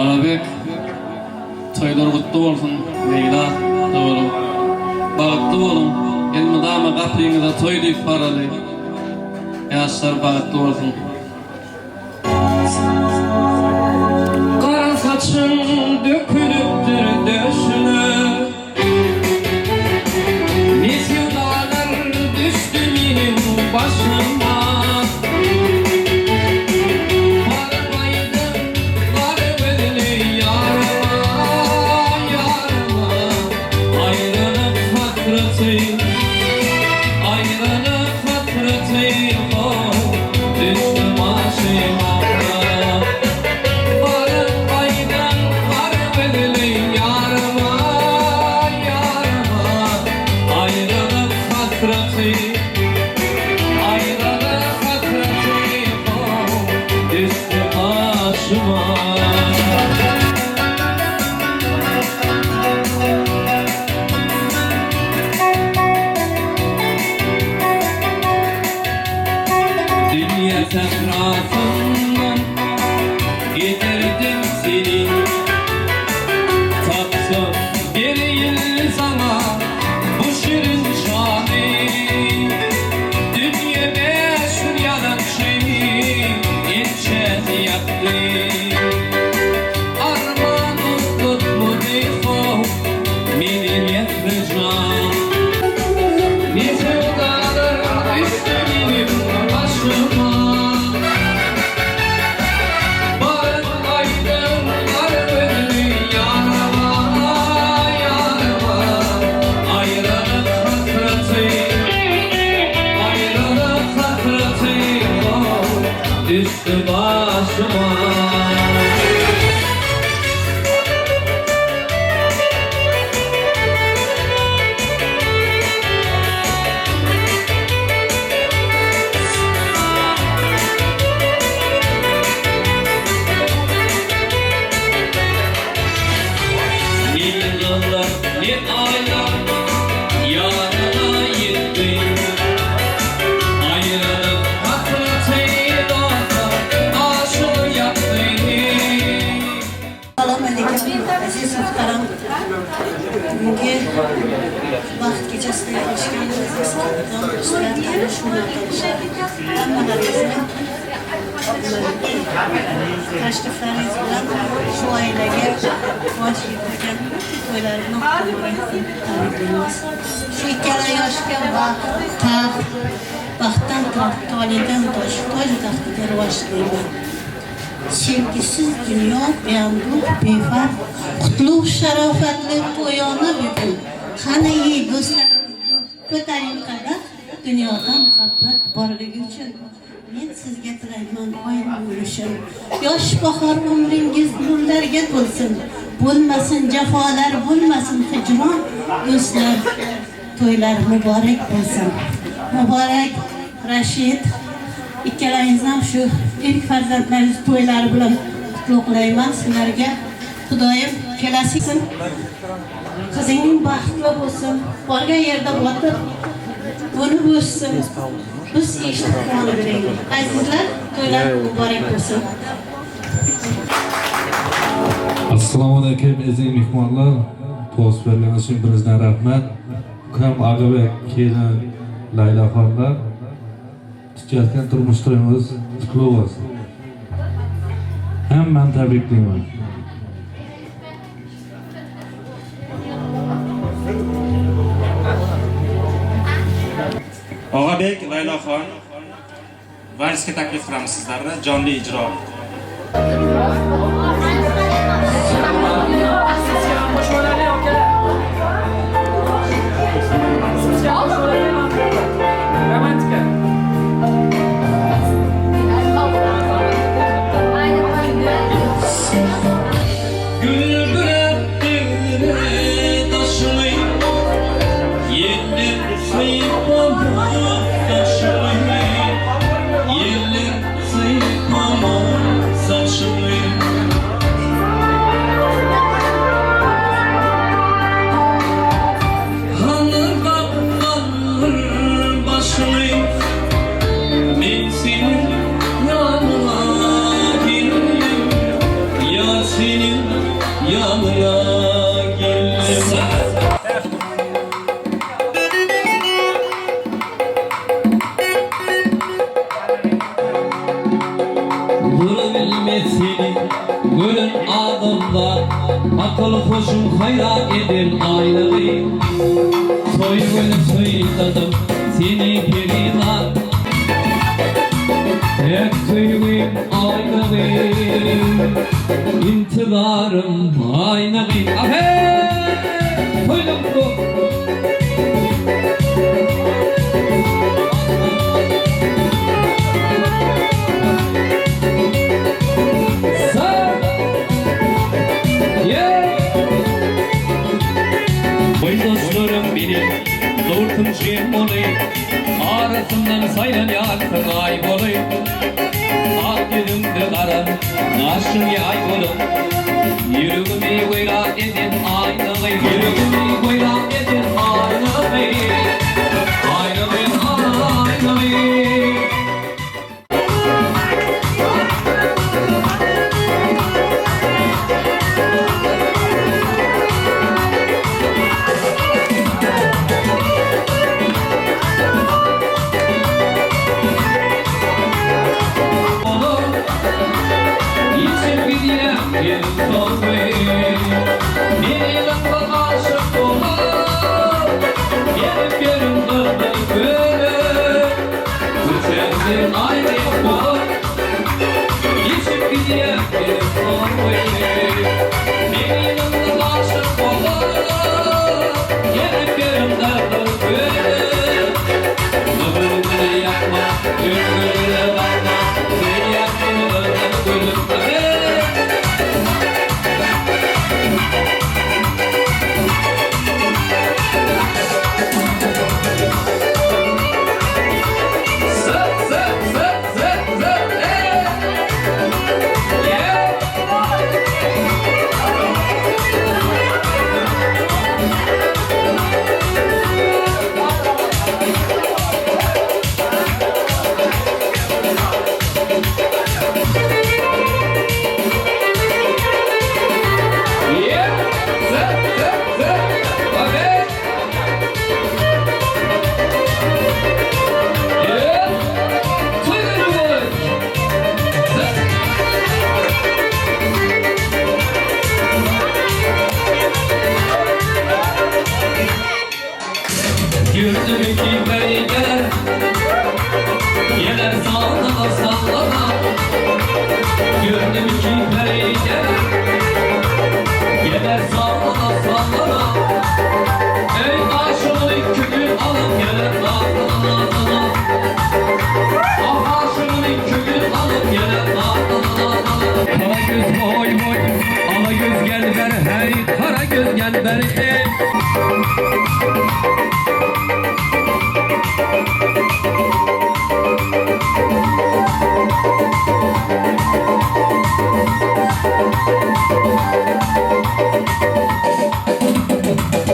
Agabek toýlar gutly bolsun Leýla doganym bagtly boluň elmydama gapyňyza toý diýip baraly ýaşlar bagtly bolsun. Gara saçyň dökülipdir döşüňe. Ne söwdalar düşdi meniň başyma. Baryp aýdym gara gözli ýaryma, ýaryma. Aýralyk hasraty, aýralyk hasraty, how, düşdi başyma. Baryp aýdym gara gözli ýaryma, ýaryma. Aýralyk hasraty, aýralyk hasraty, how, düşdi başyma. Dünýä sährasyndan getirdim seni, Tapsam bereýin saňa bu şirin jany. Dünýe meşhur ýalançy ençäni ýakdy. Arman uklutmady how meni mährijan. Ne söwdalar düşdi meniň başyma. Baryp aýdym gara gözli ýaryma, ýaryma. Aýralyk hasraty, aýralyk hasraty how düşdi başyma. Ne ýyllar, ne aýlar ýadyna ýetdi. Aýralyk hasraty dostlar aşygy ýakdy. Salam aleýkum aziz muhtaram bugungi baxt kechasida yig'ilishgan o'zbekiston do'stlar, tanish hammalaringizni tashriflaringiz bilan shu oilaga quvonch keltirgan to'ylari bilan tabriklaymiz. Shu ikkala yoshga baxt, taxt, baxtdan taxt, toledan tosh, toj taxtiga rivoj tilayman. Sevgisiz dunyo beanduh, befarq, qutlug' sharofatli to'yona bugun. Qani ey do'stlar, ko'taring qadah, dunyoda muhabbat borligi uchun. Men sizga tilayman oy bo'lishim. Yosh bahor umringiz nurlarga to'lsin. Bo'lmasin jafolar, bo'lmasin hijron. Do'stlar, to'ylar muborak bo'lsin. Muborak Rashid, ikkalangizni ham shu ilk farzandlaringiz to'ylari bilan qutlug'layman sizlarga. Xudoyim kelasi qizingning baxtli bo'lsin, borgan yerda botib, unib o'ssin. Biz eshitib quvonib beraylik. Azizlar, to'ylar muborak bo'lsin. Assalomu alaykum aziz mehmonlar. To'sib bergani uchun birinchidan rahmat. Ukam Ag'abek, kelin Laylaxonlar tutayotgan turmush to'yimiz qutlug' bo'lsin. Hammani tabriklayman. Og'abek, Layloxon valsga taklif qilamiz sizlarni jonli ijro. Romantika. Güldürep devre daşını Yeller sıypamak saçımı Yeller sıypamak saçımı. Senin yanına geldim. Durabilmez seni gören adamlar, Akyl huşum haýran eden aýlygy. Toý güni synladym seni perizat, Päk söýgim aýnagy, Intizarym aýnagy. Ahe! Toýlaň bu! Boý dostlarym meniň Nurtum jemmoly, Arasyndan saýlanýarsyň aý boly. Ak ýüzüňde gara gaşyň ýaý bolup, Ýüregimi weýran eden aýnagy, Ýüregimi weýran eden aýnagy, Aýnagy, aýnagy. Içim gidýär gelin tozy, Men ýylymda aşyk bolup, Gelip ýörün gyzyl köle, Köçemde aýry bolup, Geçip gidýär gelin tozy, Men ýylymda aşyk bolup, Gelip ýörün gyzyl köle, Gyzyl güle ýakma, gül güle bakma, Söýýän seni gyzyl gülüm. Zı zı zı zı zı ey! Yeah! Yeah! Zı zı zı! Okay! Yeah! Toý mübarek! Zı! Gördüm ki beri geler, Geler sallana sallana. Gördüm ki beri geler, Geler sallana sallana. Ey aşığın kökün alıp geler nazlana nazlana. Ah aşığın kökün alıp geler nazlana nazlana. Kara göz boy boy, ala göz gel ber hey, kara göz gel ber hey.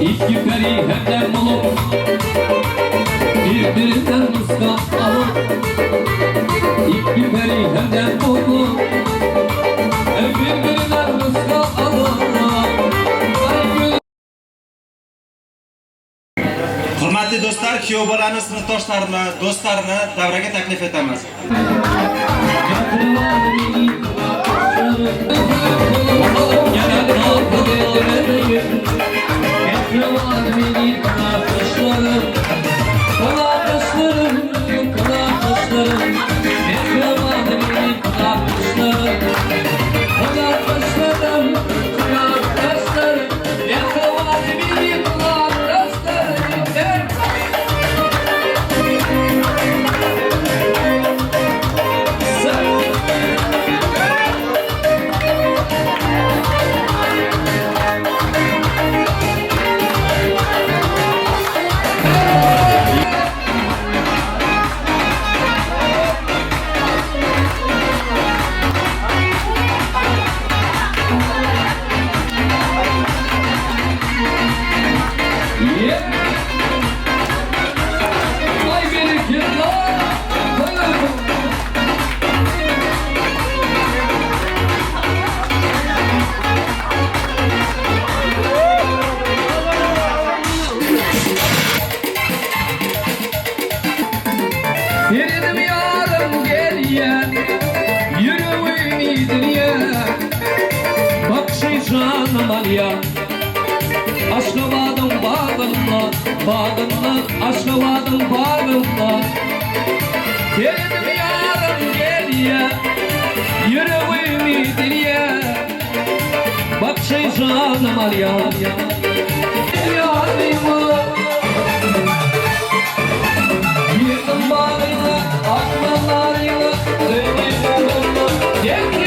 İki peri hemdem olup, birbirinden muska alıp. İki peri hemdem olup, birbirinden muska alıp. Ay gül Hurmatli do'stlar, kuyov bolani sinfdoshlarini, do'stlarini davraga taklif etamiz. janym alýa. Aşgabadyň bagynda, bagynda, Aşgabadyň bagynda. Geldim ýarym gelýä, ýüregimi dilýä. Bakşy janym alýa. Ýaryma. Girdim bagyna, akma naryna, söýgüm ugrunda.